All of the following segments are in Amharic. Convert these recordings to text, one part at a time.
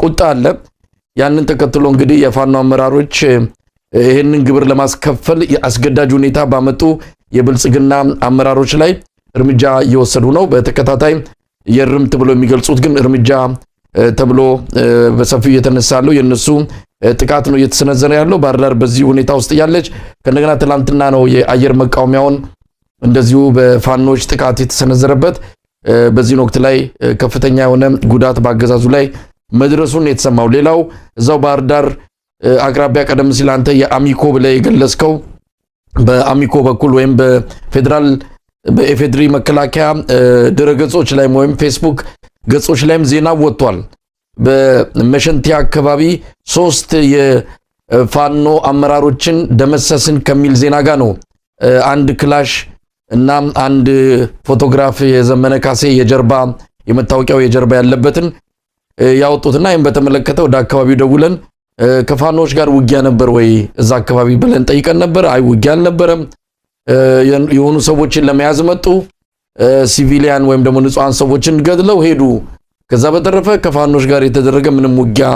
ቁጣ አለ። ያንን ተከትሎ እንግዲህ የፋኖ አመራሮች ይህንን ግብር ለማስከፈል አስገዳጅ ሁኔታ ባመጡ የብልጽግና አመራሮች ላይ እርምጃ እየወሰዱ ነው። በተከታታይ የእርምት ብሎ የሚገልጹት ግን እርምጃ ተብሎ በሰፊው እየተነሳ ያለው የእነሱ ጥቃት ነው እየተሰነዘረ ያለው። ባህር ዳር በዚህ ሁኔታ ውስጥ እያለች ከእንደገና ትላንትና ነው የአየር መቃወሚያውን እንደዚሁ በፋኖች ጥቃት የተሰነዘረበት። በዚህን ወቅት ላይ ከፍተኛ የሆነ ጉዳት በአገዛዙ ላይ መድረሱን የተሰማው። ሌላው እዛው ባህር ዳር አቅራቢያ ቀደም ሲል አንተ የአሚኮ ብለህ የገለጽከው በአሚኮ በኩል ወይም በፌዴራል በኢፌድሪ መከላከያ ድረገጾች ላይ ወይም ፌስቡክ ገጾች ላይም ዜና ወጥቷል። በመሸንቲያ አካባቢ 3 የፋኖ አመራሮችን ደመሰስን ከሚል ዜና ጋር ነው አንድ ክላሽ እና አንድ ፎቶግራፍ የዘመነ ካሴ የጀርባ የመታወቂያው የጀርባ ያለበትን ያወጡትና ይህም በተመለከተ ወደ አካባቢው ደውለን ከፋኖዎች ጋር ውጊያ ነበር ወይ እዛ አካባቢ ብለን ጠይቀን ነበር። አይ ውጊያ አልነበረም። የሆኑ ሰዎችን ለመያዝ መጡ። ሲቪሊያን ወይም ደግሞ ንጹሐን ሰዎችን ገድለው ሄዱ። ከዛ በተረፈ ከፋኖች ጋር የተደረገ ምንም ውጊያ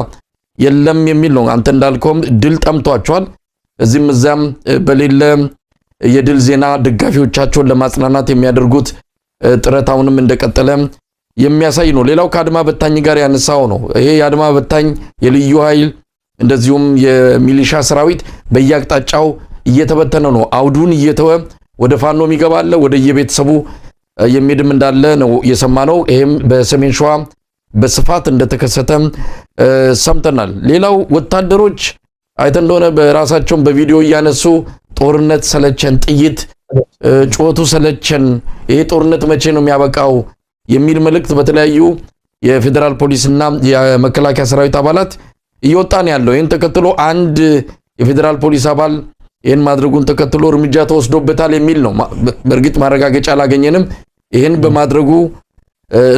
የለም የሚል ነው። አንተ እንዳልከውም ድል ጠምቷቸዋል። እዚህም እዚያም በሌለ የድል ዜና ደጋፊዎቻቸውን ለማጽናናት የሚያደርጉት ጥረት አሁንም እንደቀጠለ የሚያሳይ ነው። ሌላው ከአድማ በታኝ ጋር ያነሳው ነው። ይሄ የአድማ በታኝ የልዩ ኃይል እንደዚሁም የሚሊሻ ሰራዊት በየአቅጣጫው እየተበተነ ነው። አውዱን እየተወ ወደ ፋኖ የሚገባ አለ፣ ወደ የቤተሰቡ የሚሄድም እንዳለ ነው የሰማነው። ይሄም በሰሜን ሸዋ በስፋት እንደተከሰተ ሰምተናል። ሌላው ወታደሮች አይተን እንደሆነ በራሳቸውን በቪዲዮ እያነሱ ጦርነት ሰለቸን፣ ጥይት ጩኸቱ ሰለቸን፣ ይሄ ጦርነት መቼ ነው የሚያበቃው የሚል መልእክት በተለያዩ የፌዴራል ፖሊስና የመከላከያ ሰራዊት አባላት እየወጣን ያለው። ይህን ተከትሎ አንድ የፌዴራል ፖሊስ አባል ይህን ማድረጉን ተከትሎ እርምጃ ተወስዶበታል የሚል ነው። በእርግጥ ማረጋገጫ አላገኘንም። ይህን በማድረጉ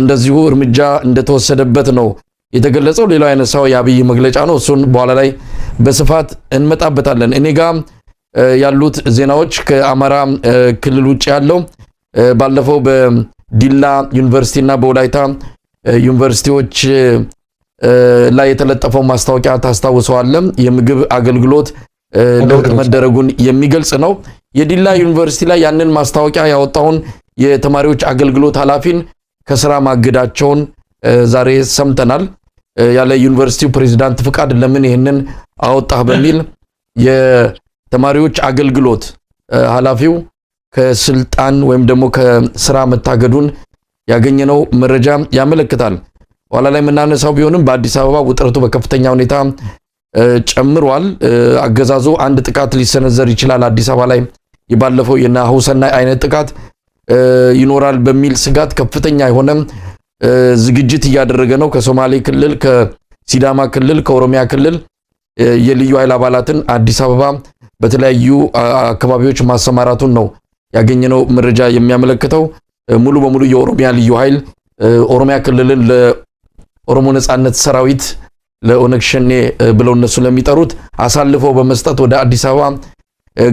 እንደዚሁ እርምጃ እንደተወሰደበት ነው የተገለጸው። ሌላው ያነሳው የአብይ መግለጫ ነው። እሱን በኋላ ላይ በስፋት እንመጣበታለን። እኔ ጋ ያሉት ዜናዎች ከአማራ ክልል ውጭ ያለው ባለፈው በዲላ ዩኒቨርሲቲ እና በወላይታ ዩኒቨርሲቲዎች ላይ የተለጠፈው ማስታወቂያ ታስታውሰዋለህ። የምግብ አገልግሎት ለውጥ መደረጉን የሚገልጽ ነው። የዲላ ዩኒቨርሲቲ ላይ ያንን ማስታወቂያ ያወጣውን የተማሪዎች አገልግሎት ኃላፊን ከስራ ማገዳቸውን ዛሬ ሰምተናል። ያለ ዩኒቨርሲቲው ፕሬዚዳንት ፍቃድ ለምን ይህንን አወጣህ በሚል የተማሪዎች አገልግሎት ኃላፊው ከስልጣን ወይም ደግሞ ከስራ መታገዱን ያገኘነው መረጃ ያመለክታል። ኋላ ላይ የምናነሳው ቢሆንም በአዲስ አበባ ውጥረቱ በከፍተኛ ሁኔታ ጨምሯል። አገዛዙ አንድ ጥቃት ሊሰነዘር ይችላል አዲስ አበባ ላይ የባለፈው የናሁሰናይ አይነት ጥቃት ይኖራል በሚል ስጋት ከፍተኛ የሆነ ዝግጅት እያደረገ ነው። ከሶማሌ ክልል፣ ከሲዳማ ክልል፣ ከኦሮሚያ ክልል የልዩ ኃይል አባላትን አዲስ አበባ በተለያዩ አካባቢዎች ማሰማራቱን ነው ያገኘነው መረጃ የሚያመለክተው። ሙሉ በሙሉ የኦሮሚያ ልዩ ኃይል ኦሮሚያ ክልልን ለኦሮሞ ነጻነት ሰራዊት ለኦነግ ሸኔ ብለው እነሱ ለሚጠሩት አሳልፈው በመስጠት ወደ አዲስ አበባ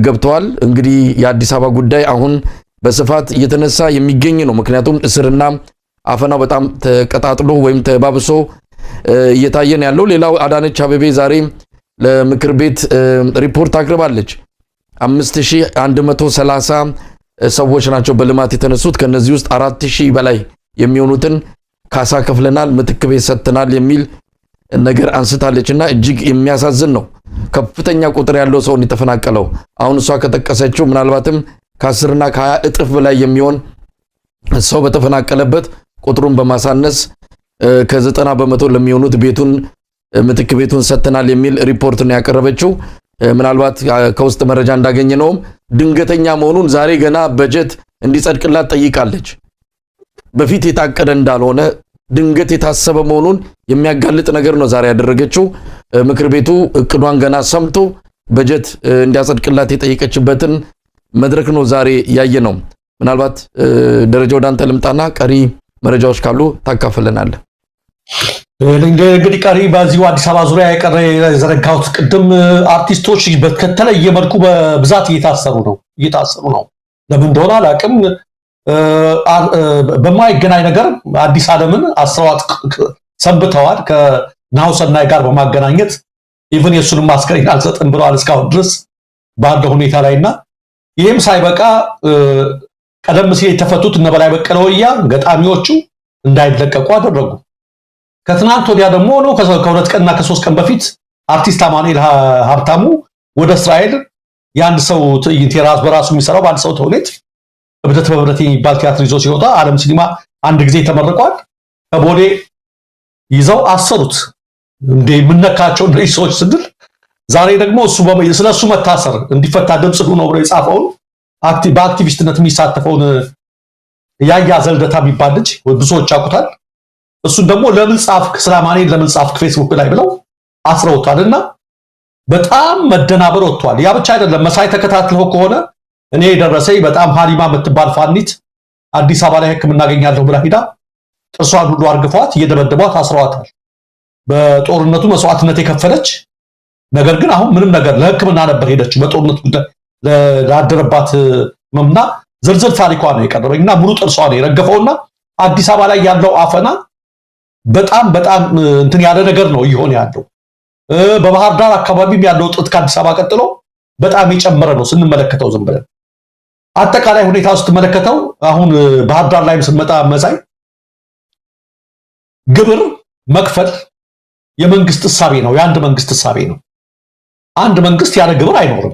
ገብተዋል። እንግዲህ የአዲስ አበባ ጉዳይ አሁን በስፋት እየተነሳ የሚገኝ ነው። ምክንያቱም እስርና አፈናው በጣም ተቀጣጥሎ ወይም ተባብሶ እየታየን ያለው። ሌላው አዳነች አቤቤ ዛሬ ለምክር ቤት ሪፖርት አቅርባለች። 5130 ሰዎች ናቸው በልማት የተነሱት። ከነዚህ ውስጥ 4000 በላይ የሚሆኑትን ካሳ ከፍለናል፣ ምትክ ቤት ሰጥተናል የሚል ነገር አንስታለች እና እጅግ የሚያሳዝን ነው። ከፍተኛ ቁጥር ያለው ሰውን የተፈናቀለው አሁን እሷ ከጠቀሰችው ምናልባትም ከ10 እና ከ20 እጥፍ በላይ የሚሆን ሰው በተፈናቀለበት ቁጥሩን በማሳነስ ከ90% ለሚሆኑት ቤቱን ምትክ ቤቱን ሰጥተናል የሚል ሪፖርት ነው ያቀረበችው። ምናልባት ከውስጥ መረጃ እንዳገኘ ነውም ድንገተኛ መሆኑን ዛሬ ገና በጀት እንዲጸድቅላት ጠይቃለች። በፊት የታቀደ እንዳልሆነ ድንገት የታሰበ መሆኑን የሚያጋልጥ ነገር ነው ዛሬ ያደረገችው። ምክር ቤቱ እቅዷን ገና ሰምቶ በጀት እንዲያጸድቅላት የጠየቀችበትን መድረክ ነው ዛሬ ያየ ነው። ምናልባት ደረጃ ወደ አንተ ልምጣና ቀሪ መረጃዎች ካሉ ታካፍለናለህ። እንግዲህ ቀሪ በዚሁ አዲስ አበባ ዙሪያ የቀረ የዘረጋሁት ቅድም አርቲስቶች በተለየ መልኩ በብዛት እየታሰሩ ነው። ለምን እንደሆነ አላውቅም። በማይገናኝ ነገር አዲስ ዓለምን አስረዋት ሰንብተዋል። ናሁሰናይ ጋር በማገናኘት even የእሱንም አስከሬን አልሰጥም ብለዋል እስካሁን ድረስ ባለው ሁኔታ ላይና ይህም ሳይበቃ ቀደም ሲል የተፈቱት እነ በላይ በቀለ ወያ ገጣሚዎቹ እንዳይለቀቁ አደረጉ። ከትናንት ወዲያ ደግሞ ነው ከ2 ቀንና ከ3 ቀን በፊት አርቲስት አማኑኤል ሀብታሙ ወደ እስራኤል የአንድ ሰው ትዕይንት የራስ በራሱ የሚሰራው በአንድ ሰው ተውኔት እብደት በህብረት የሚባል ቲያትር ይዞ ሲወጣ ዓለም ሲኒማ አንድ ጊዜ ተመርቋል። ከቦሌ ይዘው አሰሩት። እንዴ የምነካቸው እነዚህ ሰዎች ስንል ዛሬ ደግሞ እሱ ስለ እሱ መታሰር እንዲፈታ ድምፅ ነው ብሎ የጻፈውን በአክቲቪስትነት የሚሳተፈውን ያያ ዘልደታ የሚባል ልጅ ብዙዎች ያውቁታል። እሱን ደግሞ ለምን ጻፍክ፣ ስለ አማኑኤል ለምን ጻፍክ ፌስቡክ ላይ ብለው አስረውታል። እና በጣም መደናበር ወጥቷል። ያ ብቻ አይደለም። መሳይ ተከታትለው ከሆነ እኔ የደረሰኝ በጣም ሀሊማ የምትባል ፋኒት አዲስ አበባ ላይ ሕክምና አገኛለሁ ብላ ሂዳ ጥርሷን ሁሉ አርግፏት እየደበደቧት አስረዋታል። በጦርነቱ መስዋዕትነት የከፈለች ነገር ግን አሁን ምንም ነገር ለሕክምና ነበር ሄደችው በጦርነቱ ጉዳይ ላደረባት ህመምና ዝርዝር ታሪኳ ነው የቀረበኝ እና ሙሉ ጥርሷ ነው የረገፈውና አዲስ አበባ ላይ ያለው አፈና በጣም በጣም እንትን ያለ ነገር ነው እየሆነ ያለው። በባህር ዳር አካባቢም ያለው ውጥረት ከአዲስ አበባ ቀጥሎ በጣም የጨመረ ነው ስንመለከተው፣ ዝም ብለን አጠቃላይ ሁኔታ ስትመለከተው አሁን ባህር ዳር ላይም ስንመጣ መሳይ፣ ግብር መክፈል የመንግስት እሳቤ ነው፣ የአንድ መንግስት እሳቤ ነው። አንድ መንግስት ያለ ግብር አይኖርም።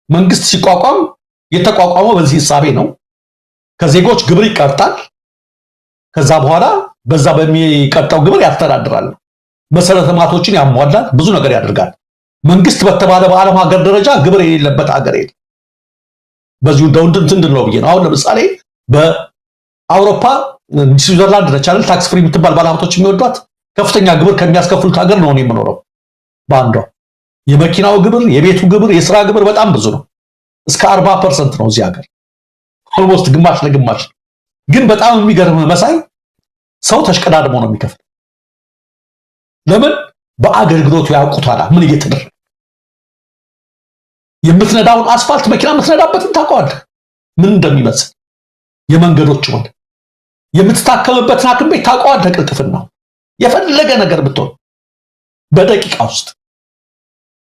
መንግስት ሲቋቋም የተቋቋመው በዚህ እሳቤ ነው። ከዜጎች ግብር ይቀርጣል። ከዛ በኋላ በዛ በሚቀርጠው ግብር ያስተዳድራል። መሰረተ ልማቶችን ያሟላል፣ ብዙ ነገር ያደርጋል። መንግስት በተባለ በዓለም ሀገር ደረጃ ግብር የሌለበት ሀገር የለም። በዚሁ እንደው እንትን ነው ብዬ ነው። አሁን ለምሳሌ በአውሮፓ ስዊዘርላንድ ነች አይደል tax free የምትባል ባለሀብቶች የሚወዷት፣ ከፍተኛ ግብር ከሚያስከፍሉት ሀገር ነው እኔ የምኖረው። በአንዷ የመኪናው ግብር፣ የቤቱ ግብር፣ የስራ ግብር በጣም ብዙ ነው። እስከ 40% ነው እዚህ ሀገር፣ almost ግማሽ ለግማሽ ነው። ግን በጣም የሚገርም መሳይ ሰው ተሽቀዳድሞ ነው የሚከፍል። ለምን? በአገልግሎቱ ያውቁታል ምን እየተደረገ። የምትነዳውን አስፋልት መኪና የምትነዳበትን ታውቀዋለህ ምን እንደሚመስል፣ የመንገዶች ሆነ የምትታከምበትን ሐኪም ቤት ታውቀዋለህ። ቅልጥፍናው የፈለገ ነገር ብትሆን በደቂቃ ውስጥ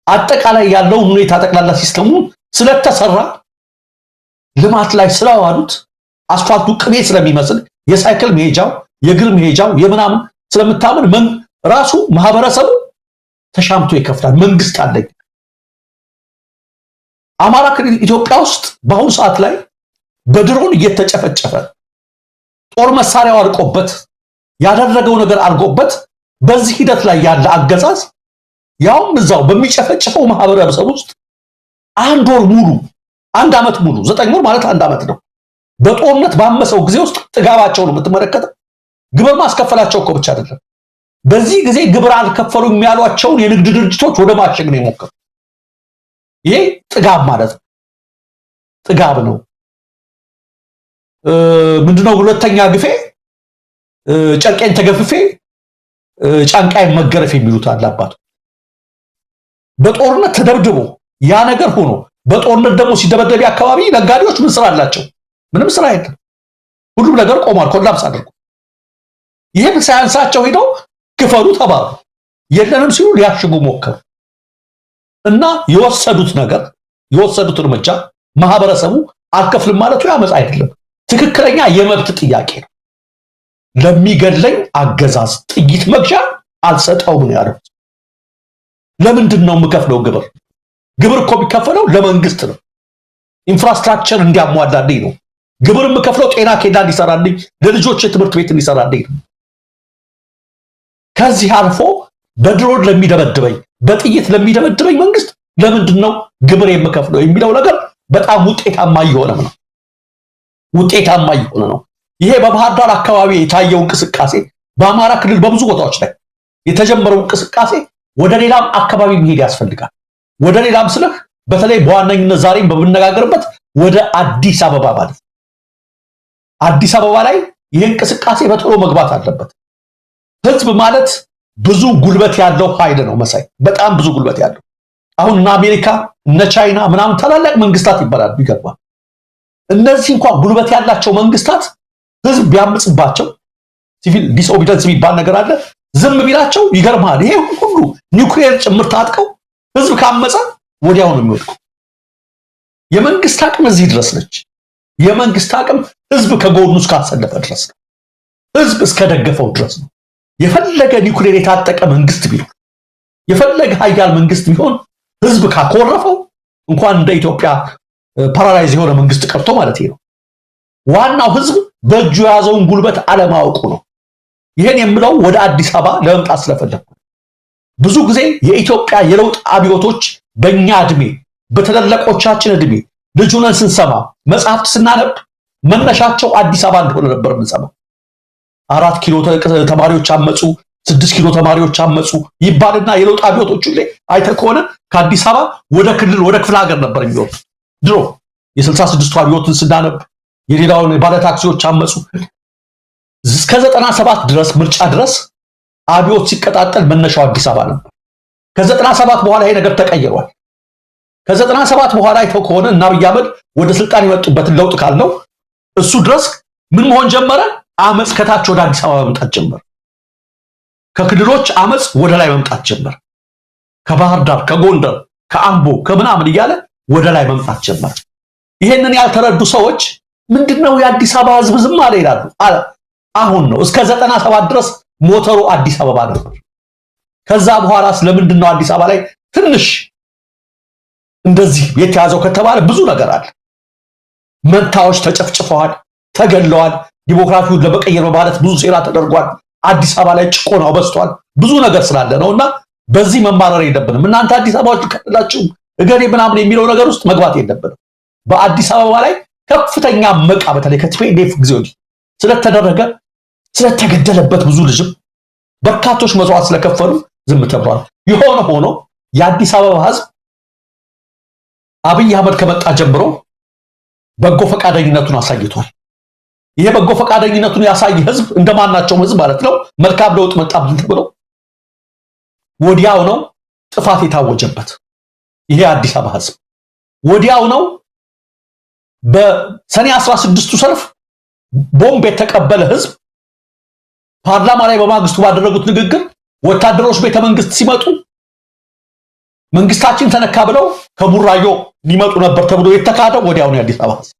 አጠቃላይ ያለውን ሁኔታ ጠቅላላ system ኡ ስለተሰራ ልማት ላይ ስለዋሉት አስፋልቱ ቅቤ ስለሚመስል የሳይክል መሄጃው የእግር መሄጃው የምናምን ስለምታምን ራሱ ማህበረሰቡ ተሻምቶ ይከፍላል። መንግስት አለኝ። አማራ ክልል ኢትዮጵያ ውስጥ በአሁኑ ሰዓት ላይ በድሮን እየተጨፈጨፈ ጦር መሳሪያው አልቆበት ያደረገው ነገር አልቆበት በዚህ ሂደት ላይ ያለ አገዛዝ ያውም እዛው በሚጨፈጭፈው ማህበረሰብ ውስጥ አንድ ወር ሙሉ፣ አንድ ዓመት ሙሉ፣ 9 ወር ማለት አንድ ዓመት ነው። በጦርነት ባመሰው ጊዜ ውስጥ ጥጋባቸው ነው የምትመለከተው። ግብር ማስከፈላቸው እኮ ብቻ አይደለም። በዚህ ጊዜ ግብር አልከፈሉም ያሏቸውን የንግድ ድርጅቶች ወደ ማሸግ ነው የሞከሩ። ይሄ ጥጋብ ማለት ነው። ጥጋብ ነው። ምንድነው? ሁለተኛ ግፌ ጨርቄን ተገፍፌ ጫንቃዬን መገረፍ የሚሉት አለ አባቱ። በጦርነት ተደብድቦ ያ ነገር ሆኖ በጦርነት ደግሞ ሲደበደብ አካባቢ ነጋዴዎች ምን ስራ አላቸው? ምንም ስራ የለም። ሁሉም ነገር ቆሟል፣ collapse አድርጎ። ይህም ሳያንሳቸው ሄደው ክፈሉ ተባሉ። የለንም ሲሉ ሊያሽጉ ሞከሩ እና የወሰዱት ነገር የወሰዱት እርምጃ ማህበረሰቡ አልከፍልም ማለቱ ያመፅ አይደለም፣ ትክክለኛ የመብት ጥያቄ ነው። ለሚገድለኝ አገዛዝ ጥይት መግዣ አልሰጠውም ነው ያለው። ለምንድን ነው የምከፍለው ግብር? ግብር እኮ የሚከፈለው ለመንግስት ነው። Infrastructure እንዲያሟላልኝ ነው። ግብር የምከፍለው ጤና ኬላ እንዲሰራልኝ፣ ለልጆች ትምህርት ቤት እንዲሰራልኝ ነው። ከዚህ አልፎ በድሮን ለሚደበድበኝ፣ በጥይት ለሚደበድበኝ መንግስት ለምንድን ነው ግብር የምከፍለው የሚለው ነገር በጣም ውጤታማ እየሆነም ነው። ውጤታማ እየሆነ ነው። ይሄ በባህር ዳር አካባቢ የታየው እንቅስቃሴ፣ በአማራ ክልል በብዙ ቦታዎች ላይ የተጀመረው እንቅስቃሴ ወደ ሌላም አካባቢ መሄድ ያስፈልጋል። ወደ ሌላም ስልህ በተለይ በዋነኝነት ዛሬም በምነጋገርበት ወደ አዲስ አበባ ማለት ነው። አዲስ አበባ ላይ ይህ እንቅስቃሴ በቶሎ መግባት አለበት። ህዝብ ማለት ብዙ ጉልበት ያለው ኃይል ነው መሳይ፣ በጣም ብዙ ጉልበት ያለው። አሁን እነ አሜሪካ እነ ቻይና ምናምን ታላላቅ መንግስታት ይባላሉ፣ ይገርማል። እነዚህ እንኳን ጉልበት ያላቸው መንግስታት ህዝብ ቢያምጽባቸው civil disobedience የሚባል ነገር አለ። ዝም ቢላቸው ይገርማል። ይሄ ሁሉ ኒውክሌር ጭምር ታጥቀው ህዝብ ካመፀ ወዲያው ነው የሚወድቁ። የመንግስት አቅም እዚህ ድረስ ነች። የመንግስት አቅም ህዝብ ከጎኑ እስካሰለፈ ድረስ ነው። ህዝብ እስከደገፈው ድረስ ነው። የፈለገ ኒውክሌር የታጠቀ መንግስት ቢሆን፣ የፈለገ ሀያል መንግስት ቢሆን፣ ህዝብ ካኮረፈው፣ እንኳን እንደ ኢትዮጵያ paralyze የሆነ መንግስት ቀርቶ ማለት ነው። ዋናው ህዝብ በእጁ የያዘውን ጉልበት አለማወቁ ነው። ይሄን የምለው ወደ አዲስ አበባ ለመምጣት ስለፈለግኩ፣ ብዙ ጊዜ የኢትዮጵያ የለውጥ አብዮቶች በእኛ እድሜ፣ በትላልቆቻችን እድሜ፣ ልጅ ሆነን ስንሰማ፣ መጽሐፍት ስናነብ መነሻቸው አዲስ አበባ እንደሆነ ነበር የምንሰማው። 4 ኪሎ ተማሪዎች አመፁ፣ 6 ኪሎ ተማሪዎች አመፁ ይባልና የለውጥ አብዮቶቹ ላይ አይተህ ከሆነ ከአዲስ አበባ ወደ ክልል፣ ወደ ክፍለ ሀገር ነበር የሚወጡት። ድሮ የ66ቱ አብዮትን ስናነብ፣ የሌላውን ባለታክሲዎች አመፁ፣ እስከ 97 ድረስ፣ ምርጫ ድረስ አብዮት ሲቀጣጠል መነሻው አዲስ አበባ ነበር። ከ97 በኋላ ይሄ ነገር ተቀይሯል። ከ97 በኋላ አይተው ከሆነ እና አብይ አህመድ ወደ ስልጣን የመጡበትን ለውጥ ካልነው እሱ ድረስ ምን መሆን ጀመረ? አመፅ ከታች ወደ አዲስ አበባ መምጣት ጀመረ። ከክልሎች አመፅ ወደ ላይ መምጣት ጀመረ። ከባህር ዳር፣ ከጎንደር፣ ከአምቦ፣ ከምናምን እያለ ወደ ላይ መምጣት ጀመረ። ይሄንን ያልተረዱ ሰዎች ምንድነው የአዲስ አበባ ህዝብ ዝም አለ ይላሉ። አሁን ነው፣ እስከ 97 ድረስ ሞተሩ አዲስ አበባ ነበር። ከዛ በኋላ ስለምንድን ነው አዲስ አበባ ላይ ትንሽ እንደዚህ የተያዘው ከተባለ ብዙ ነገር አለ። መንታዎች ተጨፍጭፈዋል፣ ተገለዋል። ዲሞክራሲውን ለመቀየር በማለት ብዙ ሴራ ተደርጓል። አዲስ አበባ ላይ ጭቆናው በዝቷል። ብዙ ነገር ስላለ ነው እና በዚህ መማረር የለብንም። እናንተ አዲስ አበባዎች ከላችሁ እገሌ ምናምን የሚለው ነገር ውስጥ መግባት የለብንም። በአዲስ አበባ ላይ ከፍተኛ መቃ በተለይ ከ TPLF ጊዜ ወዲህ ስለተደረገ፣ ስለተገደለበት፣ ብዙ ልጅም በርካቶች መስዋዕት ስለከፈሉ ዝም ተብሏል። የሆነ ሆኖ የአዲስ አበባ ህዝብ አብይ አህመድ ከመጣ ጀምሮ በጎ ፈቃደኝነቱን አሳይቷል። ይሄ በጎ ፈቃደኝነቱን ያሳየ ህዝብ እንደማናቸውም ህዝብ ማለት ነው፣ መልካም ለውጥ መጣብን ተብሎ ወዲያው ነው ጥፋት የታወጀበት። ይሄ የአዲስ አበባ ህዝብ ወዲያው ነው በሰኔ 16ቱ ሰልፍ ቦምብ የተቀበለ ህዝብ፣ ፓርላማ ላይ በማግስቱ ባደረጉት ንግግር ወታደሮች ቤተ መንግስት ሲመጡ መንግስታችን ተነካ ብለው ከቡራዮ ሊመጡ ነበር ተብሎ የተካደው ወዲያው ነው የአዲስ አበባ ህዝብ።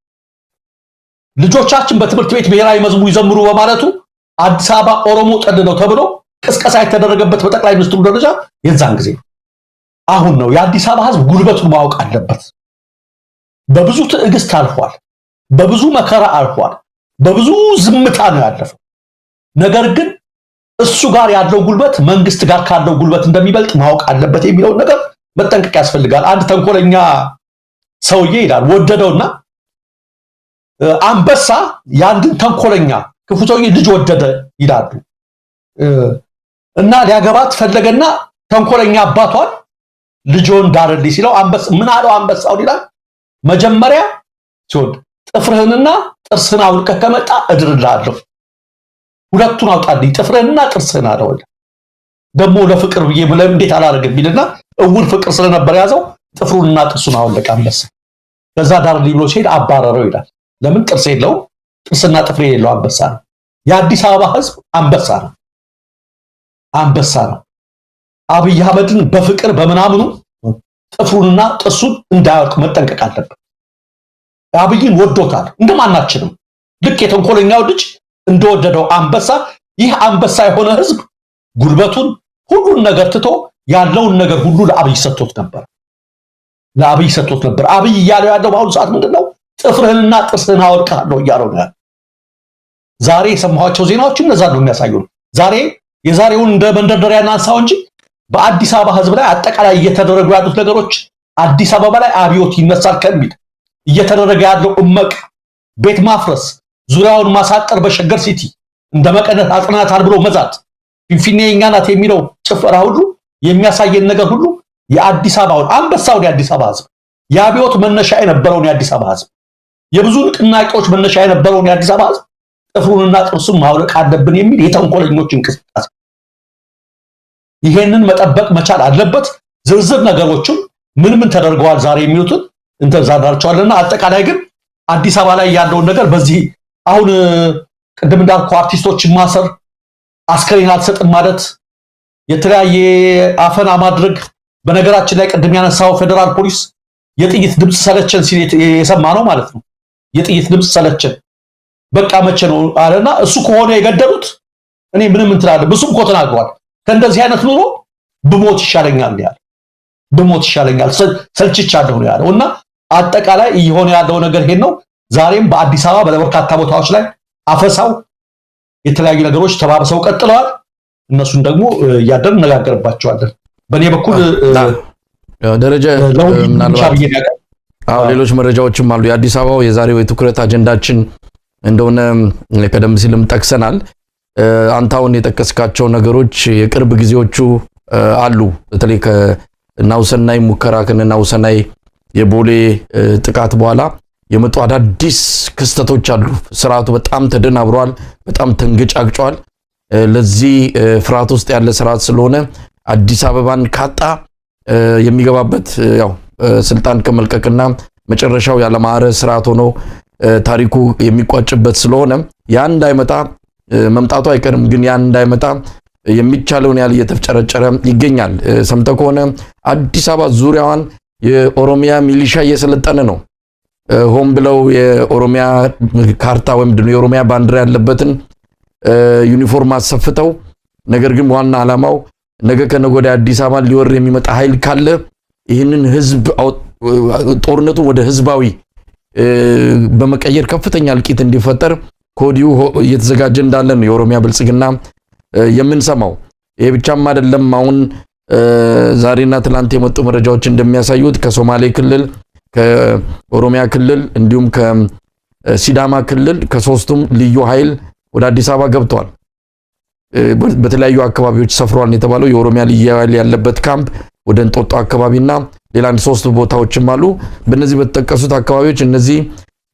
ልጆቻችን በትምህርት ቤት ብሔራዊ መዝሙር ይዘምሩ በማለቱ አዲስ አበባ ኦሮሞ ጠል ነው ተብሎ ቅስቀሳ የተደረገበት በጠቅላይ ሚኒስትሩ ደረጃ የዛን ጊዜ ነው። አሁን ነው የአዲስ አበባ ህዝብ ጉልበቱን ማወቅ አለበት። በብዙ ትዕግስት አልፏል። በብዙ መከራ አልፏል። በብዙ ዝምታ ነው ያለፈው። ነገር ግን እሱ ጋር ያለው ጉልበት መንግስት ጋር ካለው ጉልበት እንደሚበልጥ ማወቅ አለበት የሚለውን ነገር መጠንቀቅ ያስፈልጋል። አንድ ተንኮለኛ ሰውዬ ይላል፣ ወደደውና አንበሳ የአንድን ተንኮለኛ ክፉ ሰውዬ ልጅ ወደደ ይላሉ። እና ሊያገባት ፈለገና ተንኮለኛ አባቷን ልጆን ዳርልኝ ሲለው አንበሳ ምን አለው? አንበሳውን ይላል፣ መጀመሪያ ሲወድ ጥፍርህንና ጥርስህን አውልቀህ ከመጣ እድርልሃለሁ። ሁለቱን አውጣልኝ፣ ጥፍርህንና ጥርስህን አለው። ደግሞ ለፍቅር ብዬ እንዴት አላደርግም ቢልና እውር ፍቅር ስለነበር ያዘው፣ ጥፍሩንና ጥርሱን አወለቀ አንበሳ። ከዛ ዳርልኝ ብሎ ሲሄድ አባረረው ይላል። ለምን? ጥርስ የለውም። ጥርስና ጥፍር የሌለው አንበሳ ነው። የአዲስ አበባ ህዝብ አንበሳ ነው፣ አንበሳ ነው። አብይ አህመድን በፍቅር በምናምኑ ጥፍሩንና ጥርሱን እንዳያወልቅ መጠንቀቅ አለበት። አብይን ወዶታል እንደማናችንም፣ ልክ የተንኮለኛው ልጅ እንደወደደው አንበሳ። ይህ አንበሳ የሆነ ህዝብ ጉልበቱን፣ ሁሉን ነገር ትቶ ያለውን ነገር ሁሉ ለአብይ ሰጥቶት ነበር። ለአብይ ሰጥቶት ነበር። አብይ እያለው ያለው በአሁኑ ሰዓት ምንድን ነው? ጥፍርህንና ጥርስህን አወልቅሃለሁ እያለው ነው ያለው። ዛሬ የሰማኋቸው ዜናዎች እነዛን ነው የሚያሳዩን። ዛሬ የዛሬውን እንደ መንደርደሪያ እናንሳው እንጂ በአዲስ አበባ ህዝብ ላይ አጠቃላይ እየተደረጉ ያሉት ነገሮች፣ አዲስ አበባ ላይ አብዮት ይነሳል ከሚል እየተደረገ ያለው እመቅ፣ ቤት ማፍረስ፣ ዙሪያውን ማሳጠር፣ በሸገር ሲቲ እንደ መቀነት አጥናታል ብሎ መዛት፣ ፊንፊኔ የኛ ናት የሚለው ጭፈራ ሁሉ የሚያሳየን ነገር ሁሉ የአዲስ አበባውን አንበሳውን የአዲስ አበባ ህዝብ፣ የአብዮት መነሻ የነበረውን የአዲስ አበባ ህዝብ፣ የብዙ ንቅናቄዎች መነሻ የነበረውን የአዲስ አበባ ህዝብ ጥፍሩንና ጥርሱን ማውለቅ አለብን የሚል የተንኮለኞች እንቅስቃሴ፣ ይሄንን መጠበቅ መቻል አለበት። ዝርዝር ነገሮችም ምን ምን ተደርገዋል ዛሬ የሚሉትን እንተዛዛቸዋለንና አጠቃላይ ግን አዲስ አበባ ላይ ያለውን ነገር በዚህ አሁን ቅድም እንዳልኩ አርቲስቶችን ማሰር፣ አስከሬን አልሰጥም ማለት። የተለያየ አፈና ማድረግ። በነገራችን ላይ ቅድም ያነሳው ፌዴራል ፖሊስ የጥይት ድምፅ ሰለቸን ሲል የሰማ ነው ማለት ነው። የጥይት ድምፅ ሰለቸን በቃ መቼ ነው አለና እሱ ከሆነ የገደሉት እኔ ምንም እንትን አለ። ብሱም እኮ ተናግሯል። ከእንደዚህ አይነት ኑሮ ብሞት ይሻለኛል ያለ፣ ብሞት ይሻለኛል ሰልችቻለሁ ነው ያለው። እና አጠቃላይ እየሆነ ያለው ነገር ይሄን ነው። ዛሬም በአዲስ አበባ በበርካታ ቦታዎች ላይ አፈሳው፣ የተለያዩ ነገሮች ተባብሰው ቀጥለዋል። እነሱን ደግሞ እያደር እነጋገርባቸዋለን። በእኔ በኩል ደረጀ፣ ምናልባት ሌሎች መረጃዎችም አሉ። የአዲስ አበባው የዛሬው የትኩረት አጀንዳችን እንደሆነ ቀደም ሲልም ጠቅሰናል። አንተ አሁን የጠቀስካቸው ነገሮች የቅርብ ጊዜዎቹ አሉ። በተለይ ከናሁሰናይ ሙከራ፣ ከናሁሰናይ የቦሌ ጥቃት በኋላ የመጡ አዳዲስ ክስተቶች አሉ። ስርዓቱ በጣም ተደናብሯል፣ በጣም ተንገጫግጯል። ለዚህ ፍርሃት ውስጥ ያለ ስርዓት ስለሆነ አዲስ አበባን ካጣ የሚገባበት ያው ስልጣን ከመልቀቅና መጨረሻው ያለማረ ስርዓት ሆኖ ታሪኩ የሚቋጭበት ስለሆነ ያ እንዳይመጣ፣ መምጣቱ አይቀርም፣ ግን ያ እንዳይመጣ የሚቻለውን ያህል እየተፍጨረጨረ ይገኛል። ሰምተህ ከሆነ አዲስ አበባ ዙሪያዋን የኦሮሚያ ሚሊሻ እየሰለጠነ ነው። ሆን ብለው የኦሮሚያ ካርታ ወይም የኦሮሚያ ባንዲራ ያለበትን ዩኒፎርም አሰፍተው፣ ነገር ግን ዋና ዓላማው ነገ ከነገ ወዲያ አዲስ አበባን ሊወር የሚመጣ ኃይል ካለ ይህንን ህዝብ ጦርነቱን ወደ ህዝባዊ በመቀየር ከፍተኛ እልቂት እንዲፈጠር ከወዲሁ እየተዘጋጀ እንዳለ ነው የኦሮሚያ ብልጽግና የምንሰማው። ይሄ ብቻም አይደለም። አሁን ዛሬና ትላንት የመጡ መረጃዎች እንደሚያሳዩት ከሶማሌ ክልል፣ ከኦሮሚያ ክልል እንዲሁም ከሲዳማ ክልል ከሶስቱም ልዩ ኃይል ወደ አዲስ አበባ ገብተዋል። በተለያዩ አካባቢዎች ሰፍሯል የተባለው የኦሮሚያ ልዩ ኃይል ያለበት ካምፕ ወደ እንጦጦ አካባቢና ሌላ አንድ ሶስት ቦታዎችም አሉ። በእነዚህ በተጠቀሱት አካባቢዎች እነዚህ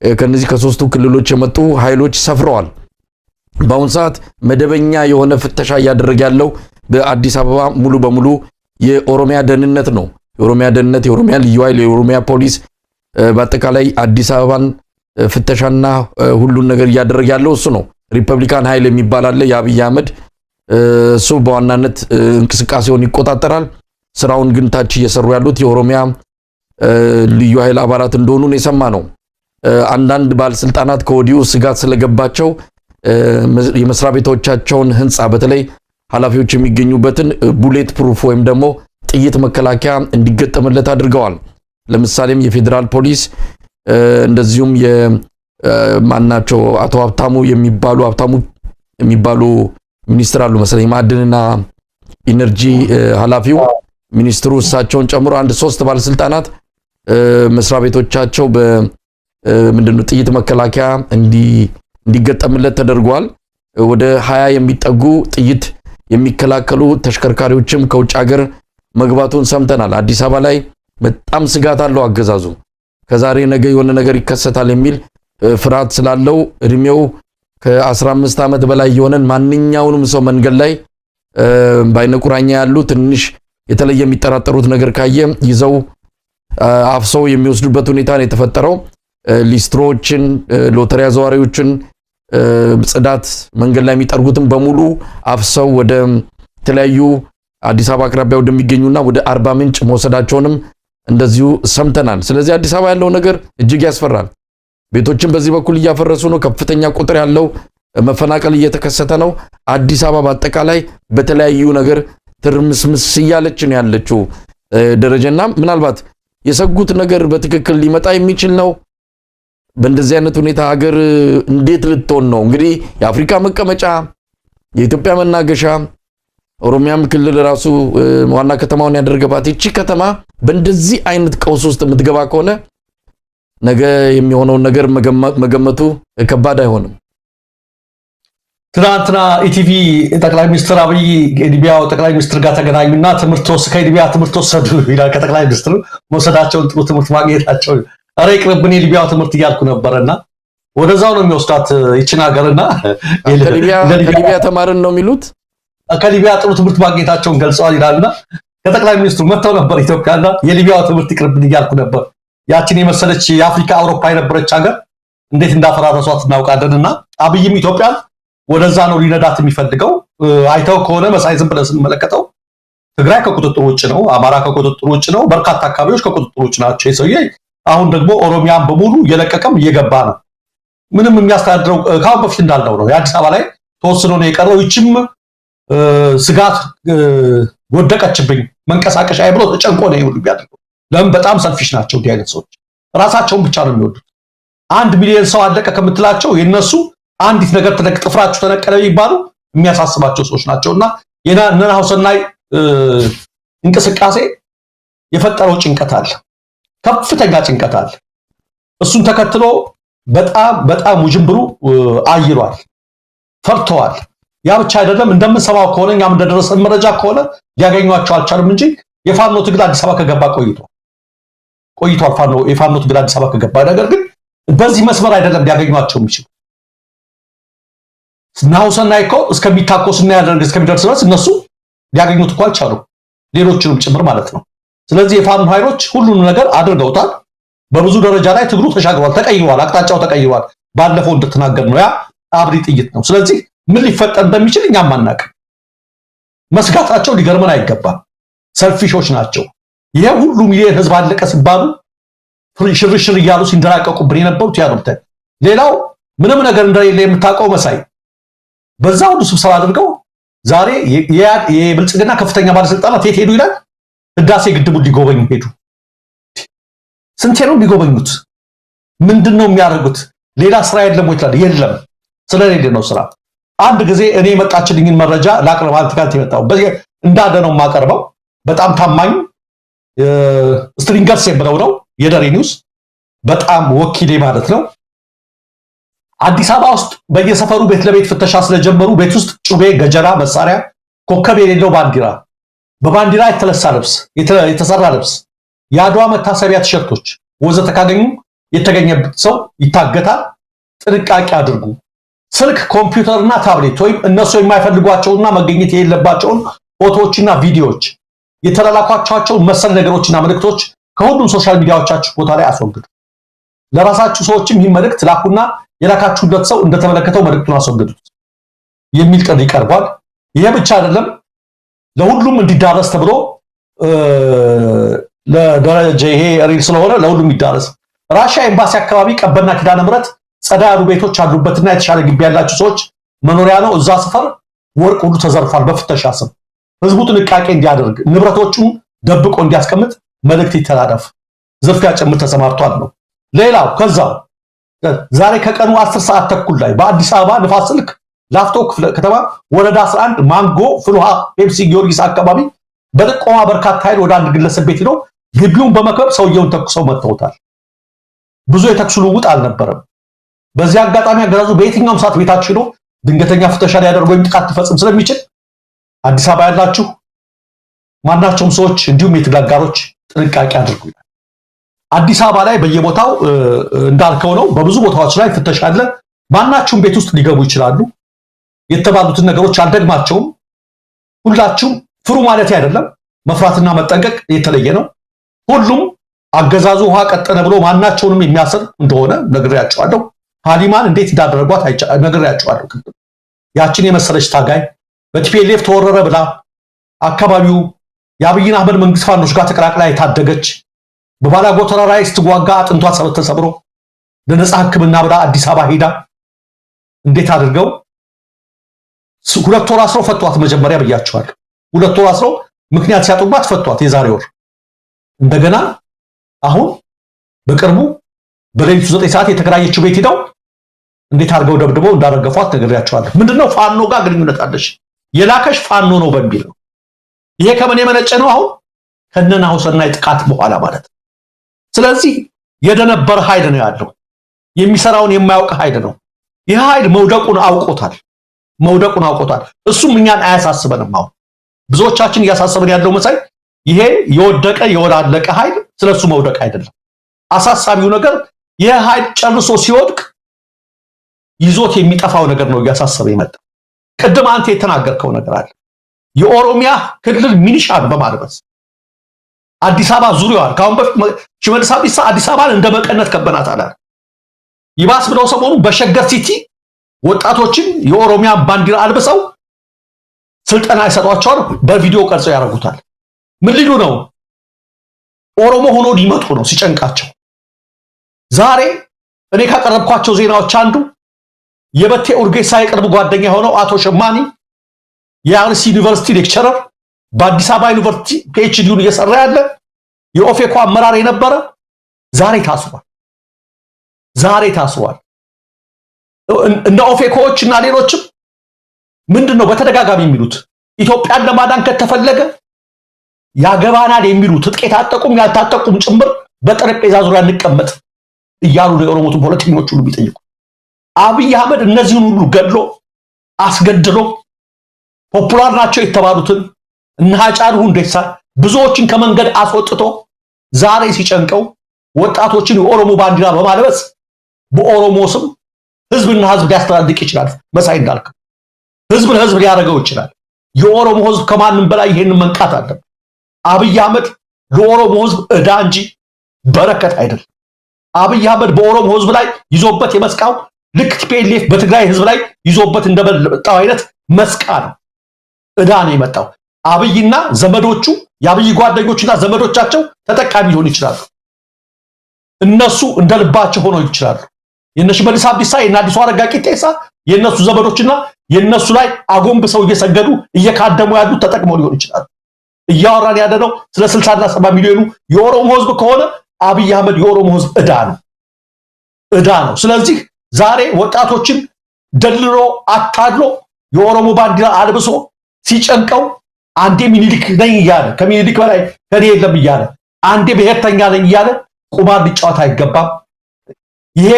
ከነዚህ ከሶስቱ ክልሎች የመጡ ኃይሎች ሰፍረዋል። በአሁኑ ሰዓት መደበኛ የሆነ ፍተሻ እያደረገ ያለው በአዲስ አበባ ሙሉ በሙሉ የኦሮሚያ ደህንነት ነው። የኦሮሚያ ደህንነት፣ የኦሮሚያ ልዩ ኃይል፣ የኦሮሚያ ፖሊስ በአጠቃላይ አዲስ አበባን ፍተሻና ሁሉን ነገር እያደረገ ያለው እሱ ነው። ሪፐብሊካን ኃይል የሚባል አለ፣ የአብይ አህመድ፣ እሱ በዋናነት እንቅስቃሴውን ይቆጣጠራል። ስራውን ግን ታች እየሰሩ ያሉት የኦሮሚያ ልዩ ኃይል አባላት እንደሆኑ ነው የሰማነው። አንዳንድ ባለስልጣናት ከወዲሁ ስጋት ስለገባቸው የመስሪያ ቤቶቻቸውን ህንፃ፣ በተለይ ኃላፊዎች የሚገኙበትን bullet proof ወይም ደግሞ ጥይት መከላከያ እንዲገጠምለት አድርገዋል። ለምሳሌም የፌዴራል ፖሊስ እንደዚሁም የማናቸው አቶ ሀብታሙ የሚባሉ ሚኒስትር አሉ መሰለኝ፣ ማዕድንና ኢነርጂ ኃላፊው ሚኒስትሩ፣ እሳቸውን ጨምሮ አንድ ሶስት ባለስልጣናት መስሪያ ቤቶቻቸው በምንድነው ጥይት መከላከያ እንዲገጠምለት ተደርጓል። ወደ 20 የሚጠጉ ጥይት የሚከላከሉ ተሽከርካሪዎችም ከውጭ ሀገር መግባቱን ሰምተናል። አዲስ አበባ ላይ በጣም ስጋት አለው አገዛዙ። ከዛሬ ነገ የሆነ ነገር ይከሰታል የሚል ፍርሃት ስላለው እድሜው ከ15 ዓመት በላይ የሆነን ማንኛውንም ሰው መንገድ ላይ በአይነ ቁራኛ ያሉ ትንሽ የተለየ የሚጠራጠሩት ነገር ካየ ይዘው አፍሰው የሚወስዱበት ሁኔታ ነው የተፈጠረው። ሊስትሮዎችን፣ ሎተሪ አዘዋሪዎችን፣ ጽዳት መንገድ ላይ የሚጠርጉትን በሙሉ አፍሰው ወደ ተለያዩ አዲስ አበባ አቅራቢያ ወደሚገኙና ወደ አርባ ምንጭ መውሰዳቸውንም እንደዚሁ ሰምተናል። ስለዚህ አዲስ አበባ ያለው ነገር እጅግ ያስፈራል። ቤቶችን በዚህ በኩል እያፈረሱ ነው። ከፍተኛ ቁጥር ያለው መፈናቀል እየተከሰተ ነው። አዲስ አበባ በአጠቃላይ በተለያዩ ነገር ትርምስምስ እያለች ነው ያለችው። ደረጀና ምናልባት የሰጉት ነገር በትክክል ሊመጣ የሚችል ነው። በእንደዚህ አይነት ሁኔታ ሀገር እንዴት ልትሆን ነው? እንግዲህ የአፍሪካ መቀመጫ፣ የኢትዮጵያ መናገሻ፣ ኦሮሚያም ክልል ራሱ ዋና ከተማውን ያደረገባት ይቺ ከተማ በእንደዚህ አይነት ቀውስ ውስጥ የምትገባ ከሆነ ነገ የሚሆነውን ነገር መገመቱ ከባድ አይሆንም። ትናንትና ኢቲቪ ጠቅላይ ሚኒስትር አብይ የሊቢያው ጠቅላይ ሚኒስትር ጋር ተገናኙና ትምህርት ከሊቢያ ትምህርት ወሰዱ ይላል። ከጠቅላይ ሚኒስትሩ መውሰዳቸውን፣ ጥሩ ትምህርት ማግኘታቸውን፣ ኧረ ይቅርብን የሊቢያው ትምህርት እያልኩ ነበርና ወደዛው ነው የሚወስዳት ይችን ሀገርና ከሊቢያ ተማርን ነው የሚሉት። ከሊቢያ ጥሩ ትምህርት ማግኘታቸውን ገልጸዋል ይላልና ከጠቅላይ ሚኒስትሩ መጥተው ነበር ኢትዮጵያና የሊቢያው ትምህርት ይቅርብን እያልኩ ነበር። ያችን የመሰለች የአፍሪካ አውሮፓ የነበረች ሀገር እንዴት እንዳፈራረሷት እናውቃለን። እና አብይም ኢትዮጵያን ወደዛ ነው ሊነዳት የሚፈልገው። አይተው ከሆነ መሳይ ዝም ብለን ስንመለከተው ትግራይ ከቁጥጥር ውጭ ነው፣ አማራ ከቁጥጥር ውጭ ነው፣ በርካታ አካባቢዎች ከቁጥጥር ውጭ ናቸው። የሰውዬ አሁን ደግሞ ኦሮሚያን በሙሉ እየለቀቀም እየገባ ነው። ምንም የሚያስተዳድረው ከአሁን በፊት እንዳልነው ነው። የአዲስ አበባ ላይ ተወስኖ ነው የቀረው። ይችም ስጋት ወደቀችብኝ መንቀሳቀሻ ብሎ ተጨንቆ ነው ሁሉ የሚያደርገው። ለምን? በጣም selfish ናቸው እንዲህ አይነት ሰዎች፣ ራሳቸውን ብቻ ነው የሚወዱት። 1 ሚሊዮን ሰው አለቀ ከምትላቸው የነሱ አንዲት ነገር ጥፍራችሁ ተነቀለ የሚባሉ የሚያሳስባቸው ሰዎች ናቸው። እና የናሁሰናይ እንቅስቃሴ የፈጠረው ጭንቀት አለ፣ ከፍተኛ ጭንቀት አለ። እሱን ተከትሎ በጣም በጣም ውዥንብሩ አይሏል፣ ፈርተዋል። ያ ብቻ አይደለም፣ እንደምንሰማው ከሆነ፣ እኛም እንደደረሰን መረጃ ከሆነ፣ ሊያገኟቸው አልቻሉም እንጂ የፋኖ ትግል አዲስ አበባ ከገባ ቆይቷል ቆይቷል። የፋኖ ትግል አዲስ አበባ ከገባ፣ ነገር ግን በዚህ መስመር አይደለም ሊያገኟቸው የሚችሉ። ናሁሰናይ እኮ እስከሚታኮስ እና ያደርግ እስከሚደርስ ድረስ እነሱ ሊያገኙት እኮ አልቻሉም፣ ሌሎችንም ጭምር ማለት ነው። ስለዚህ የፋኖ ኃይሎች ሁሉንም ነገር አድርገውታል። በብዙ ደረጃ ላይ ትግሉ ተሻግሯል፣ ተቀይሯል፣ አቅጣጫው ተቀይሯል። ባለፈው እንደተናገር ነው ያ አብሪ ጥይት ነው። ስለዚህ ምን ሊፈጠር እንደሚችል እኛም አናውቅም። መስጋታቸው ሊገርመን አይገባም። Selfish ኦች ናቸው። ይሄ ሁሉ ሚሊዮን ህዝብ አለቀ ሲባሉ ሽርሽር እያሉ ሲንደራቀቁብን የነበሩት ያ ነው። ሌላው ምንም ነገር እንደሌለ የምታውቀው መሳይ፣ በዛ ሁሉ ስብሰባ አድርገው ዛሬ የብልጽግና ከፍተኛ ባለስልጣናት የት ሄዱ ይላል? ህዳሴ ግድቡን ሊጎበኙ ሄዱ። ስንቴ ነው ሊጎበኙት? ምንድን ነው የሚያደርጉት? ሌላ ስራ የለም ወይ ትላለህ? የለም፣ ስለሌለ ነው ስራ። አንድ ጊዜ እኔ የመጣችልኝን መረጃ ላቅርብ። አንተ ጋር የመጣው በዚህ እንዳለ ነው የማቀርበው። በጣም ታማኝ Stringers የምለው ነው የደሬ News፣ በጣም ወኪሌ ማለት ነው። አዲስ አበባ ውስጥ በየሰፈሩ ቤት ለቤት ፍተሻ ስለጀመሩ ቤት ውስጥ ጩቤ፣ ገጀራ፣ መሳሪያ፣ ኮከብ የሌለው ባንዲራ፣ በባንዲራ የተለሳ ልብስ የተሰራ ልብስ፣ የአድዋ መታሰቢያ ቲሸርቶች ወዘተ ካገኙ የተገኘበት ሰው ይታገታል። ጥንቃቄ አድርጉ። ስልክ፣ ኮምፒውተርና ታብሌት ወይም እነሱ የማይፈልጓቸውና መገኘት የሌለባቸውን ፎቶዎችና ቪዲዮዎች፣ የተላላኳቸውን መሰል ነገሮችና መልእክቶች ከሁሉም social media ዎቻችሁ ቦታ ላይ አስወግዱ። ለራሳችሁ ሰዎችም ይህ መልእክት ላኩና የላካችሁለት ሰው እንደተመለከተው መልእክቱን አስወግዱት የሚል ጥሪ ቀርቧል። ይሄ ብቻ አይደለም፣ ለሁሉም እንዲዳረስ ተብሎ ለደረጀ ይሄ real ስለሆነ ለሁሉም ይዳረስ። ራሻ ኤምባሲ አካባቢ ቀበና ኪዳነ ምሕረት ጸዳ ያሉ ቤቶች አሉበትና የተሻለ ግቢ ያላቸው ሰዎች መኖሪያ ነው። እዛ ሰፈር ወርቅ ሁሉ ተዘርፏል በፍተሻ ስም። ህዝቡ ጥንቃቄ እንዲያደርግ፣ ንብረቶቹን ደብቆ እንዲያስቀምጥ መልእክት ይተላለፍ። ዝርፊያ ጭምር ተሰማርቷል ነው። ሌላው ከዛው ዛሬ ከቀኑ 10 ሰዓት ተኩል ላይ በአዲስ አበባ ንፋስ ስልክ ላፍቶ ክፍለ ከተማ ወረዳ 11 ማንጎ ፍልውሃ ፔፕሲ ጊዮርጊስ አካባቢ በጥቆማ በርካታ ኃይል ወደ አንድ ግለሰብ ቤት ሄደው ግቢውን በመክበብ ሰውየውን ተኩሰው መተውታል። ብዙ የተኩስ ልውውጥ አልነበረም። በዚህ አጋጣሚ አገዛዙ በየትኛውም ሰዓት ቤታችሁ ሄዶ ድንገተኛ ፍተሻ ሊያደርግ ወይም ጥቃት ሊፈጽም ስለሚችል አዲስ አበባ ያላችሁ ማናቸውም ሰዎች እንዲሁም የትግል አጋሮች ጥንቃቄ አድርጉ ይላል። አዲስ አበባ ላይ በየቦታው እንዳልከው ነው። በብዙ ቦታዎች ላይ ፍተሻ አለ። ማናቸውም ቤት ውስጥ ሊገቡ ይችላሉ። የተባሉትን ነገሮች አልደግማቸውም። ሁላችሁም ፍሩ ማለት አይደለም። መፍራትና መጠንቀቅ የተለየ ነው። ሁሉም አገዛዙ ውሃ ቀጠነ ብሎ ማናቸውንም የሚያስር እንደሆነ ነግሬያቸዋለሁ። ሀሊማን እንዴት እንዳደረጓት ነግሬያቸዋለሁ። ያችን የመሰለች ታጋይ በ TPLF ተወረረ ብላ አካባቢው የአብይን አህመድ መንግስት ፋኖች ጋር ተቀላቅላ የታደገች፣ በባላጎተራ ላይ ስትዋጋ አጥንቷ ተሰብሮ ለነፃ ሕክምና ብላ አዲስ አበባ ሄዳ እንዴት አድርገው 2 ወር አስረው ፈቷት። መጀመሪያ ብያቸዋለሁ። 2 ወር አስረው ምክንያት ሲያጡባት ፈቷት። የዛሬ ወር እንደገና አሁን በቅርቡ በሌሊቱ 9 ሰዓት የተከራየችው ቤት ሄደው እንዴት አድርገው ደብድበው እንዳረገፏት ነግሬያቸዋለሁ። ምንድነው ፋኖ ጋር ግንኙነት አለሽ፣ የላከሽ ፋኖ ነው በሚል ነው። ይሄ ከምን የመነጨ ነው? አሁን ከነናሁሰናይ ጥቃት በኋላ ማለት ነው። ስለዚህ የደነበረ ኃይል ነው ያለው፣ የሚሰራውን የማያውቅ ኃይል ነው። ይህ ኃይል መውደቁን አውቆታል፣ መውደቁን አውቆታል። እሱም እኛን አያሳስበንም። አሁን ብዙዎቻችን እያሳሰበን ያለው መሳይ ይሄ የወደቀ የወላለቀ ኃይል ስለሱ መውደቅ አይደለም። አሳሳቢው ነገር ይህ ኃይል ጨርሶ ሲወድቅ ይዞት የሚጠፋው ነገር ነው እያሳሰበ የመጣ። ቅድም አንተ የተናገርከው ነገር አለ። የኦሮሚያ ክልል ሚኒሻን በማልበስ አዲስ አበባ ዙሪያዋን፣ ከአሁን በፊት ሽመልስ አብዲሳ አዲስ አበባን እንደ መቀነት ከበናት አለ። ይባስ ብለው ሰሞኑ በሸገር City ወጣቶችን የኦሮሚያ ባንዲራ አልብሰው ስልጠና ይሰጧቸዋል። በቪዲዮ ቀርጸው ያደርጉታል። ምን ሊሉ ነው? ኦሮሞ ሆኖ ሊመጡ ነው ሲጨንቃቸው። ዛሬ እኔ ካቀረብኳቸው ዜናዎች አንዱ የበቴ ኡርጌሳ የቅርብ ጓደኛ የሆነው አቶ ሸማኒ የአርሲ ዩኒቨርሲቲ lecturer፣ በአዲስ አበባ ዩኒቨርሲቲ PhD ውን እየሰራ ያለ የኦፌኮ አመራር የነበረ ዛሬ ታስሯል። ዛሬ ታስሯል። እነ ኦፌኮዎች እና ሌሎችም ምንድን ነው በተደጋጋሚ የሚሉት? ኢትዮጵያን ለማዳን ከተፈለገ ያገባናል የሚሉ ትጥቅ የታጠቁም ያልታጠቁም ጭምር በጠረጴዛ ዙሪያ እንቀመጥ እያሉ ነው የኦሮሞቱ ፖለቲከኞች ሁሉ የሚጠይቁ። አብይ አህመድ እነዚህን ሁሉ ገድሎ አስገድሎ popular ናቸው የተባሉትን እነ ሃጫሉ ሁንዴሳ ብዙዎችን ከመንገድ አስወጥቶ ዛሬ ሲጨንቀው ወጣቶችን የኦሮሞ ባንዲራ በማልበስ በኦሮሞ ስም ህዝብና ህዝብ ሊያስተዳድቅ ይችላል። መሳይ እንዳልከው ህዝብ ለህዝብ ሊያደርገው ይችላል። የኦሮሞ ህዝብ ከማንም በላይ ይሄንን መንቃት አለበት። አብይ አህመድ ለኦሮሞ ህዝብ ዕዳ እንጂ በረከት አይደለም። አብይ አህመድ በኦሮሞ ህዝብ ላይ ይዞበት የመስቃው ልክ TPLF በትግራይ ህዝብ ላይ ይዞበት እንደመጣው አይነት መስቃ ነው፣ ዕዳ ነው የመጣው። አብይና ዘመዶቹ፣ የአብይ ጓደኞችና ዘመዶቻቸው ተጠቃሚ ሊሆኑ ይችላሉ። እነሱ እንደ ልባቸው ሆነው ይችላሉ። የእነ ሽመልስ አብዲሳ፣ የእነ አዲሱ አረጋ ቂጤሳ፣ የእነሱ ዘመዶችና የእነሱ ላይ አጎንብሰው እየሰገዱ እየካደሙ ያሉት ተጠቅመው ሊሆን ይችላሉ። እያወራን ያለነው ስለ 60 እና 70 ሚሊዮኑ የኦሮሞ ህዝብ ከሆነ አብይ አህመድ የኦሮሞ ህዝብ ዕዳ ነው፣ ዕዳ ነው። ስለዚህ ዛሬ ወጣቶችን ደልሎ አታድሎ የኦሮሞ ባንዲራ አልብሶ ሲጨንቀው አንዴ ሚኒሊክ ነኝ እያለ፣ ከሚኒሊክ በላይ ከኔ የለም እያለ፣ አንዴ ብሔርተኛ ነኝ እያለ ቁማር ሊጫወት አይገባም። ይሄ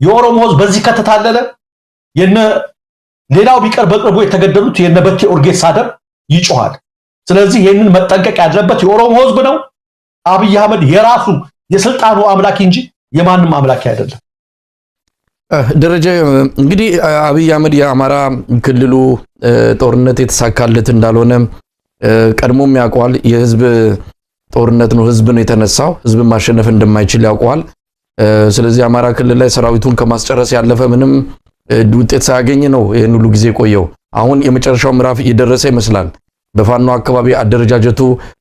የኦሮሞ ህዝብ በዚህ ከተታለለ የነ ሌላው ቢቀር በቅርቡ የተገደሉት የነ በቴ ኡርጌሳ ደም ይጮሃል። ስለዚህ ይህንን መጠንቀቅ ያለበት የኦሮሞ ህዝብ ነው። አብይ አህመድ የራሱ የስልጣኑ አምላኪ እንጂ የማንም አምላኪ አይደለም። ደረጀ፣ እንግዲህ አብይ አህመድ የአማራ ክልሉ ጦርነት የተሳካለት እንዳልሆነ ቀድሞም ያውቀዋል። የህዝብ ጦርነት ነው፣ ህዝብ ነው የተነሳው። ህዝብን ማሸነፍ እንደማይችል ያውቀዋል። ስለዚህ አማራ ክልል ላይ ሰራዊቱን ከማስጨረስ ያለፈ ምንም ውጤት ሳያገኝ ነው ይህን ሁሉ ጊዜ ቆየው። አሁን የመጨረሻው ምዕራፍ እየደረሰ ይመስላል። በፋኖ አካባቢ አደረጃጀቱ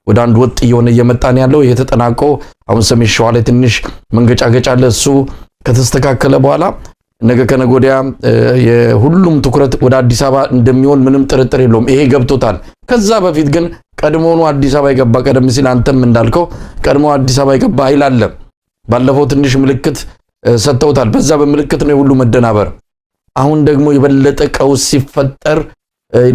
ወደ አንድ ወጥ እየሆነ እየመጣ ነው ያለው። ይሄ ተጠናቆ አሁን ሰሜን ሸዋ ላይ ትንሽ መንገጫገጫ አለ። እሱ ከተስተካከለ በኋላ ነገ ከነገ ወዲያ የሁሉም ትኩረት ወደ አዲስ አበባ እንደሚሆን ምንም ጥርጥር የለውም። ይሄ ገብቶታል። ከዛ በፊት ግን ቀድሞውኑ አዲስ አበባ የገባ፣ ቀደም ሲል አንተም እንዳልከው ቀድሞ አዲስ አበባ የገባ ኃይል አለ። ባለፈው ትንሽ ምልክት ሰጥተውታል። በዛ በምልክት ነው የሁሉ መደናበር። አሁን ደግሞ የበለጠ ቀውስ ሲፈጠር፣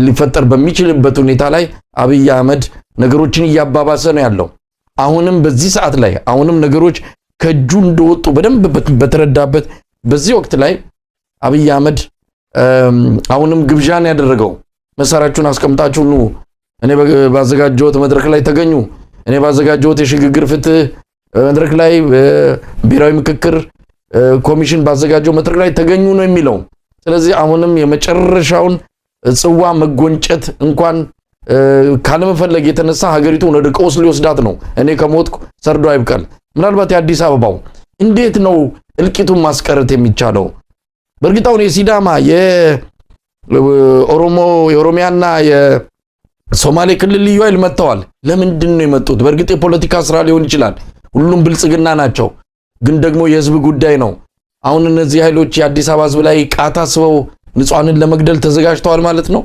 ሊፈጠር በሚችልበት ሁኔታ ላይ አብይ አህመድ ነገሮችን እያባባሰ ነው ያለው። አሁንም በዚህ ሰዓት ላይ፣ አሁንም ነገሮች ከእጁ እንደወጡ በደንብ በተረዳበት በዚህ ወቅት ላይ አብይ አህመድ አሁንም ግብዣን ያደረገው መሳሪያችሁን አስቀምጣችሁ ኑ፣ እኔ ባዘጋጀሁት መድረክ ላይ ተገኙ፣ እኔ ባዘጋጀሁት የሽግግር ፍትህ መድረክ ላይ፣ ብሔራዊ ምክክር ኮሚሽን ባዘጋጀው መድረክ ላይ ተገኙ ነው የሚለው። ስለዚህ አሁንም የመጨረሻውን ጽዋ መጎንጨት እንኳን ካለመፈለግ የተነሳ ሀገሪቱን ወደ ቀውስ ሊወስዳት ነው። እኔ ከሞትኩ ሰርዶ አይብቀል። ምናልባት የአዲስ አበባው እንዴት ነው እልቂቱን ማስቀረት የሚቻለው? በእርግጥ አሁን የሲዳማ፣ የኦሮሞ፣ የኦሮሚያና የሶማሌ ክልል ልዩ ኃይል መጥተዋል። ለምንድን ነው የመጡት? በእርግጥ የፖለቲካ ስራ ሊሆን ይችላል። ሁሉም ብልጽግና ናቸው። ግን ደግሞ የህዝብ ጉዳይ ነው። አሁን እነዚህ ኃይሎች የአዲስ አበባ ህዝብ ላይ ቃታ ስበው ንጹሐንን ለመግደል ተዘጋጅተዋል ማለት ነው።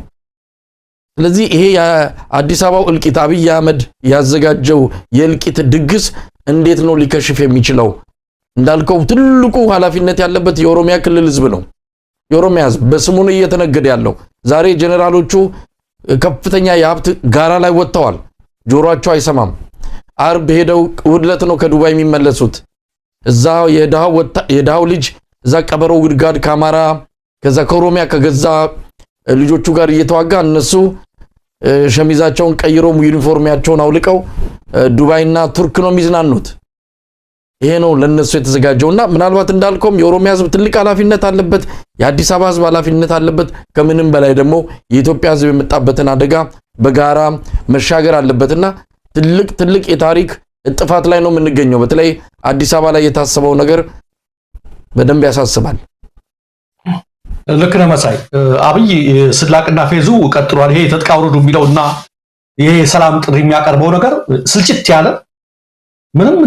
ስለዚህ ይሄ የአዲስ አበባው እልቂት፣ አብይ አህመድ ያዘጋጀው የእልቂት ድግስ እንዴት ነው ሊከሽፍ የሚችለው? እንዳልከው ትልቁ ኃላፊነት ያለበት የኦሮሚያ ክልል ህዝብ ነው። የኦሮሚያ ህዝብ በስሙ ነው እየተነገደ ያለው። ዛሬ ጀኔራሎቹ ከፍተኛ የሀብት ጋራ ላይ ወጥተዋል። ጆሮአቸው አይሰማም። አርብ ሄደው እሑድ ዕለት ነው ከዱባይ የሚመለሱት። እዛ የድሃው ልጅ እዛ ቀበሮ ጉድጓድ ከአማራ፣ ከዛ ከኦሮሚያ ከገዛ ልጆቹ ጋር እየተዋጋ እነሱ ሸሚዛቸውን ቀይሮ ዩኒፎርሚያቸውን አውልቀው ዱባይና ቱርክ ነው የሚዝናኑት። ይሄ ነው ለነሱ የተዘጋጀውና ምናልባት እንዳልከውም የኦሮሚያ ህዝብ ትልቅ ኃላፊነት አለበት። የአዲስ አበባ ህዝብ ኃላፊነት አለበት። ከምንም በላይ ደግሞ የኢትዮጵያ ህዝብ የመጣበትን አደጋ በጋራ መሻገር አለበትና ትልቅ ትልቅ የታሪክ ጥፋት ላይ ነው የምንገኘው። በተለይ አዲስ አበባ ላይ የታሰበው ነገር በደንብ ያሳስባል። ልክ ነህ መሳይ። አብይ ስላቅና ፌዙ ቀጥሏል። ይሄ ትጥቅ አውርዱ የሚለውና ይሄ የሰላም ጥሪ የሚያቀርበው ነገር ስልችት ያለ ምንም